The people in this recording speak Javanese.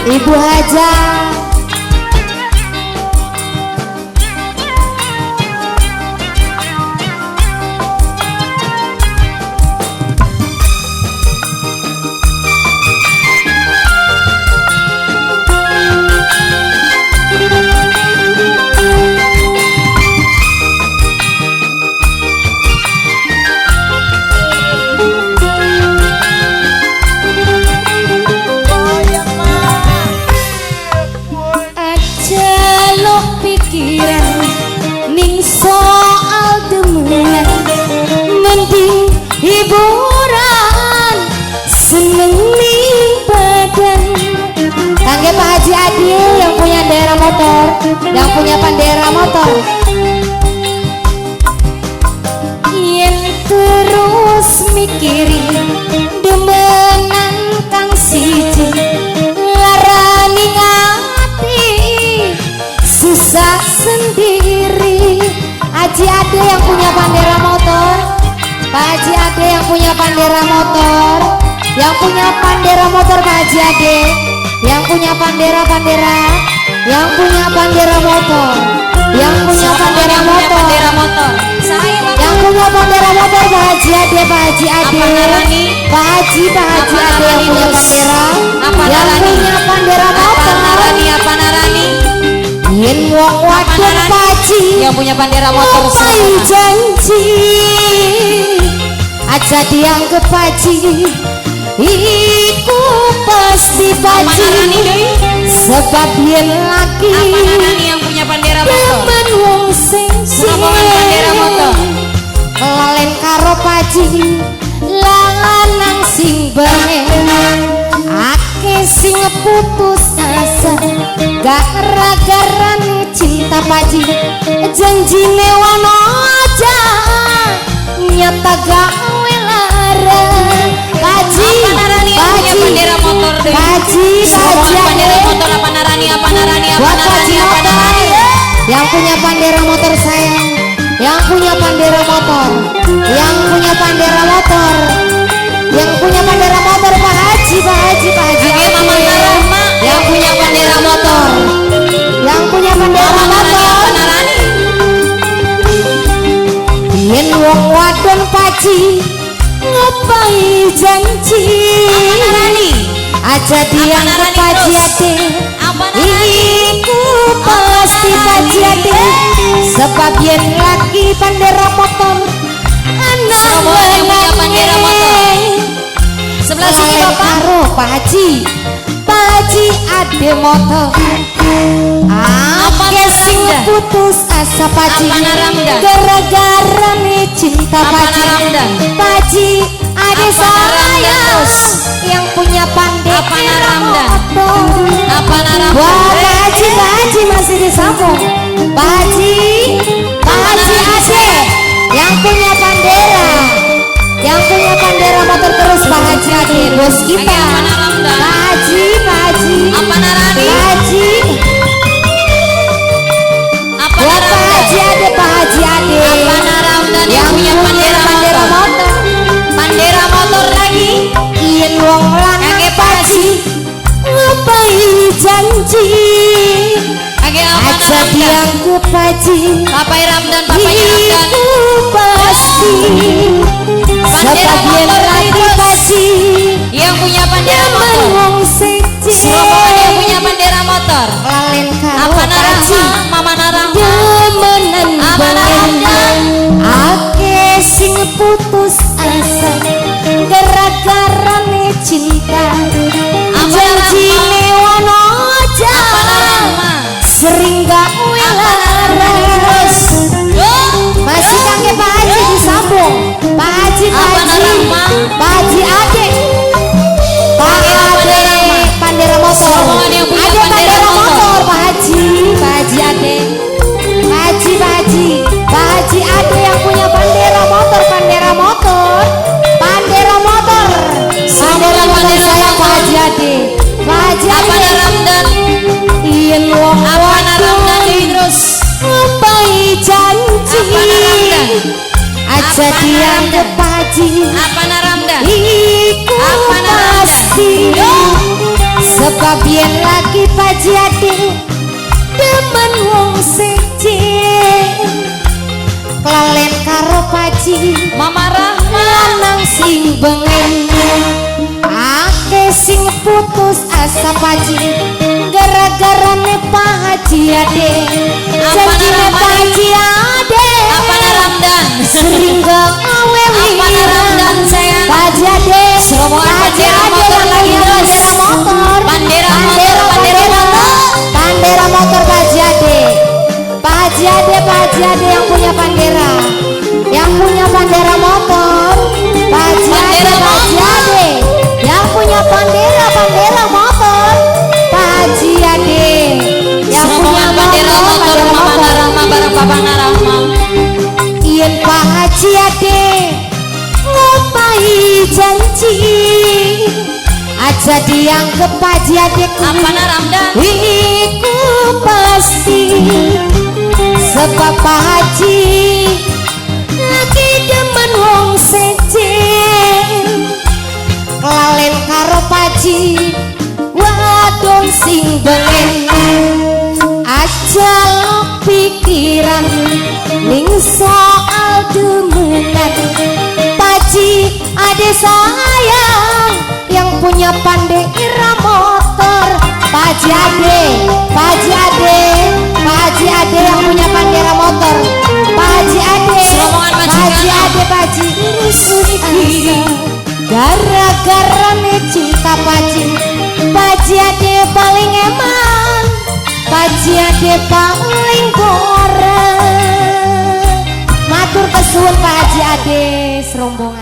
Ibu Haja. Pikiran ning soal demenan, mending hiburan seneng ning badan. Kangge Pak Haji Adil yang punya daerah motor, yang punya pandera motor, yen terus mikirin demenan kang siji, larani ngati susah sendiri. Haji Ade yang punya bandera motor, Pak Haji Ade yang punya bandera motor, yang punya bandera motor Pak Haji Ade, yang punya bandera-bandera, yang punya bandera motor, yang punya bandera motor, bandera motor, saya yang punya bandera motor Pak Haji Ade, Pak Haji Ade, Pak Haji, Pak Haji Ade yang punya bandera, yang punya bandera motor. Apa narani? Yen wong wadon paji yang punya bandera motor ngopai janji aja dianggep paji, iku pasti paji. Sebab yen laki apa narani yang punya bandera motor? Demen wong sing bandera motor lalen karo paji lanang sing bengen akeh sing putus asa gara-gara cinta paji, janjine wono aja nyata gawe lara. Paji, paji, bandera motor deh. Paji, paji, bandera motor apa narani, apa narani, apa buat narani, paji apa motor narani? Yang punya bandera motor sayang, yang punya bandera motor, yang punya bandera motor, yang punya bandera motor Pak Haji, Pak Haji, Pak Haji. Oke, Mama Narahma yang punya bandera motor, yang punya bandera motor. Yen wong wadon paji ngopai janji aja dianggep paji ade, iku pasti paji ade. Sebab yen laki bandera motor anak yang punya bandera motor sebelah sini bapak karo Pak Haji, Pak Haji ade motor. Apa sing putus asa paji gara-gara nih cinta paji, paji ade saya yang punya pandera motor. Wah Pak Haji, Pak Haji masih disambung. Pak Haji, Pak Haji ade yang punya bandera, yang punya bandera motor terus Pak Haji ade bos kita. Pak Haji, Pak Haji, apa narani? Pak Haji, apa Pak Haji ade, Pak Haji ade, apa naramdan yang punya bandera motor, bandera motor lagi. Yen wong lanang paji ngopai janji aja dianggep paji, Papai Ramdan, Papanya Ramdan, iku pasti. Bandera Sebab yen motor laki paji yang punya bandera motor, wong siji rombongan yang punya bandera motor. Lalen karo apa paji narahma, Mama Narahma, demenan apa bengen akeh sing putus asa gara-gara nih cinta, janjine wono aja sering gawe lara. Masih kangge Pak Haji disambung. Pak Haji, Pak Haji, Pak Haji ade, Pak Ade bandera motor, ade bandera motor Pak Haji, Pak Haji ade, Pak Haji, Pak Haji, Pak Haji ade yang punya bandera motor, bandera motor, bandera motor, bandera motor saya Pak Haji ade, Pak Haji apa ade. Naramdan, Yen wong apa Naramdan terus ngopai janji apa Naramdan, aja dianggep paji, apa Naramdan, iku Apa pasti. Sebab yen lagi Kelalen karo Paji Mama Rahma. Lanang sing bengen. Akeh sing putus asa, Paji, gara-gara ne Pak Haji Ade. Janjine Apa Pak Haji Ade Apa Ramdan? sering gawe Apa Ramdan, sayang? Pak Haji Ade. Rombongan Pak Haji bandera Ade motor yang lagi punya terus. bandera motor. Bandera motor, bandera motor. Bandera motor, Pak Haji Ade. Pak Haji Ade, Pak Haji Ade yang punya bandera, yang punya bandera motor, Pak Haji Ade. Bandera Pak Haji motor. Ade yang punya bandera, bandera motor, Pak Haji Ade yang punya Rombongan bandera motor, motor bandera Mama motor. Rahma bareng Papa Rahma. Yen Pak Haji Ade ngopahi janji, aja dianggep Pak Haji Ade Apa Ramdan? iku pasti, sebab Pak Haji lagi demen wong sejen. Kelalen karo Paji wadon sing bengen. Aja lo pikiran ning soal demenan. Paji Ade sayang yang punya pandera motor. Paji Ade, Paji Ade, Paji Ade yang punya bandera motor, Paji Ade. Rombongan majikan. Paji Ade, Paji. Gara-gara nih cinta Paji, Paji Ade paling eman, Paji Ade paling goreng. Matur kesuwun, Pak Haji Ade serombongan.